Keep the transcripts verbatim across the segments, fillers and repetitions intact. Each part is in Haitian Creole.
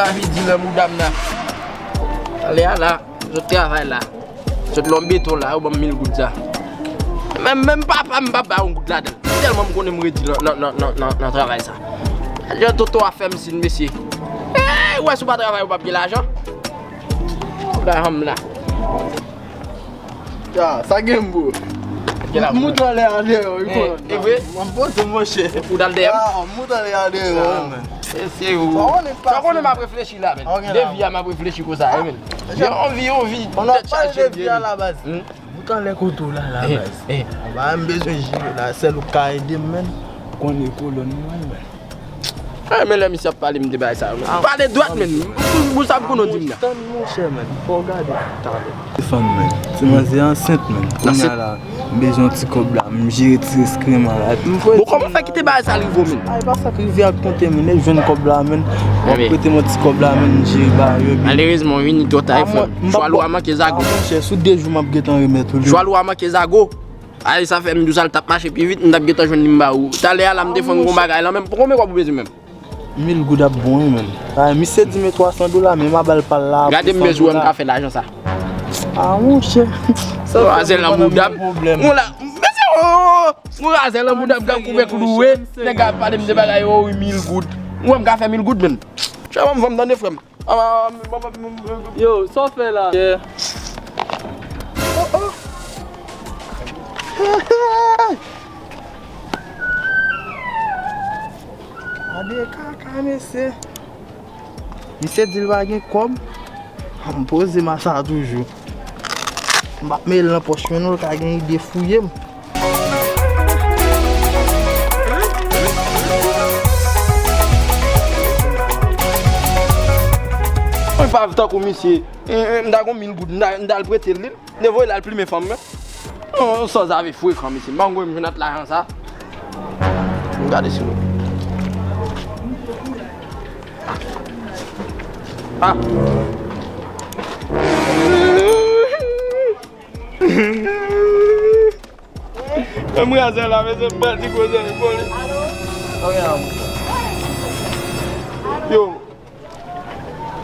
Lavi di nan mouda m nan. Talè a la, sot travay la. Sot lòm beton la, yo ban m mil goud sa. Menm, menm papa m pa ba yon goud ladan l. Tèlman m konnen m redi nan, nan, nan, nan, nan, nan travay sa. Jan Toto a fè m sin, mesye. Ey, ou wè si w pa travay, ou p ap gen lajan. Lajan m la. Ya, sa gen bro. Gen la, bro. Mout anlè a dèyè w, wi, eh, bro. E vre? M ap poze, monchè. Ou t al dèyè m? Ah, mout anlè a dèyè w, ah, man. E se ou. Sa konnen pa. Sa konnen m ap reflechi la, men. Ok, de la, vi a m ap reflechi konsa, wi, men. Gen yon vi, yon vi. On a tèt chaje, de vi a la baz. Hmm? Mout anlè kote w la, la baz. Eh, eh. Ba m bezwen jere la, sèl ou ka ede m, men. Konnen kolòn mwen, men. Eh, men lè misye ap pale, m te bay sa yo, men. Ah, pale dwat, men. Pou, pou sa pou nou di m nan. Tann, monchè, men. Fò w gade talè. Fanm, men. Ti manzè ansent, men. Kounye a la, m bezwen ti kòb la. M jere ti reskreman la. Bon, kòman fè kite bagay sa rive w, men? Ay, pa sa k rive ak konte, men. Lè jwenn kòb la, men. W ap prete mwen ti kòb la, men. M jere bagay yo, men. Malerezman, w vini twò ta, frè m. Jwal ou a manke zago. Ah, monchè, sou de jou m ap gentan remèt ou li. Jwal ou a manke zago. Ay, sa fè m di w sa, l t ap mache pi vit, m t ap gentan jwenn li, m ba ou. Talè a la, m te fann gon bagay la, men konbyen kòb ou bezwen menm? Mil goud ap bon, wi, menm. Ay, misye di men twa san dola, men m a ba l pa l la. Gade m bezwen wè m ka fè lajan sa. Ah, monchè. Sa fè m nan pwoblèm. Ou la, mesye, oh, ou razè nan bouda m, k ap kouvè klouwe, nèg ap pale m de bagay, oh, wi, mil goud. Ou wè m ka fè mil goud, menm. Chè, ban m, ban m tande, frè m. Ah, ah, ah, bon, bon, bon, bon, bon. Yo, sa w fè la? Yeah. Oh, oh. Gade kaka, mesye. Misye di l pa gen kòb. M poze m asa toujou. M ap mete l nan pòch mwen, non, l ka gen ide fouye m. Mwen pa tankou misye. Eh, eh, m ta gon mil goud, m ta, m ta al prete l li. M te voye l al plimen fanm mwen. Non, sa zave frekan, mesye. M pa konn kote m jwenn ak lajan sa. Gade sou nou. Ah. Menm razè la, mesye, m pèdi koze li, kole. Yo.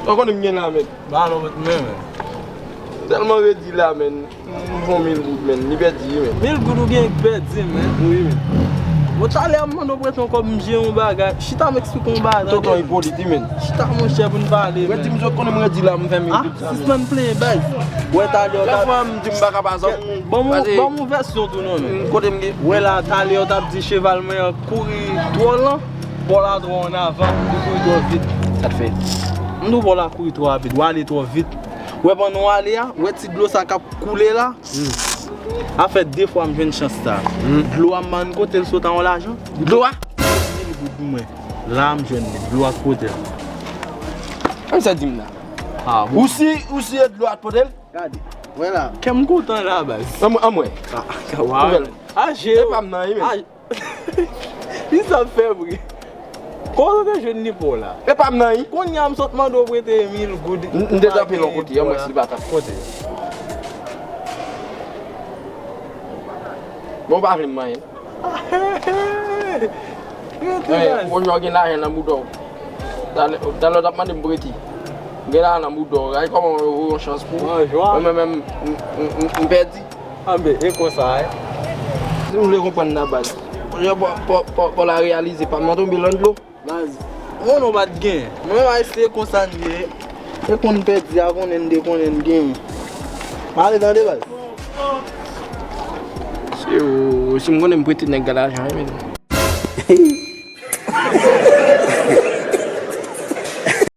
Ou konnen m gen la, men. Ba non, men, men. Tèlman redi la, men. M fè mil goud, men. Li pèdi, men. Mil goud ou gen pèdi, men. Wi, men. Bon, talè a m mande w prete yon kòb, m jere yon bagay. Chita m eksplike yon bagay. Tonton Ipolit, wi, men. Chita, monchè, pou n pale, men. Redi m sot konnen m redi la, m fè mil goud sa, men. Sispann plenyen, baz. Wè, talè w ta... Lè fwa m di m pa ka pa zanmi. Ban m, ban m yon vèsyon tou, non, men. Kote m gen? Wè la, talè w t ap di cheval mwen an kouri twò lan. Bò la twò ann avan, li kouri twò vit. Sa t fè? M di w bò la kouri twò rapid, w ale twò vit. Wè pandan w ale a, wè ti dlo sa k ap koule la? Hmm. A fè de fwa m jwenn chans sa. Hmm. Dlo a m pa konn kote l sot a yon lajan. Dlo a? Li di li pou mwen. La m jwenn li, dlo a k pote l. Kòman sa di m la? Ah, bon. Ou si, ou si e dlo a k pote l? Gade, wè la. Kè m kontan la, baz. Anmwe, anmwe. Ah, ah, waw. Aje. E pa m nan, wi, men. Li sa fè bri. Kòman w te jwenn li pou w la? E pa m nan, wi. Kounye a m sot mande w prete mil goud. M, m te tanpe l yon kote, yon mwen si li pa tanpe. Kote? Bon, ou pa vle m manyen. Rete, baz. Kounye a w gen lajan nan bouda w. Talè, talè w t ap mande m prete. M gen lajan nan bouda w. Ay kòman w, w, yon chans pou ou. Mwen menm, m, m, m, m pèdi. Anben, e konsa, e. Si m vle konprann nan baz. Jan Pò, Pò, Pò, Pò la reyalize pa m nan tonbe lan dlo. Baz, mwen non pa t gen. Mwen pa eseye konsa n ye. E konn pèdi a, konnen n de konnen n gen. M ale tande baz. Si, si m konnen m prete nèg la lajan, wi, men.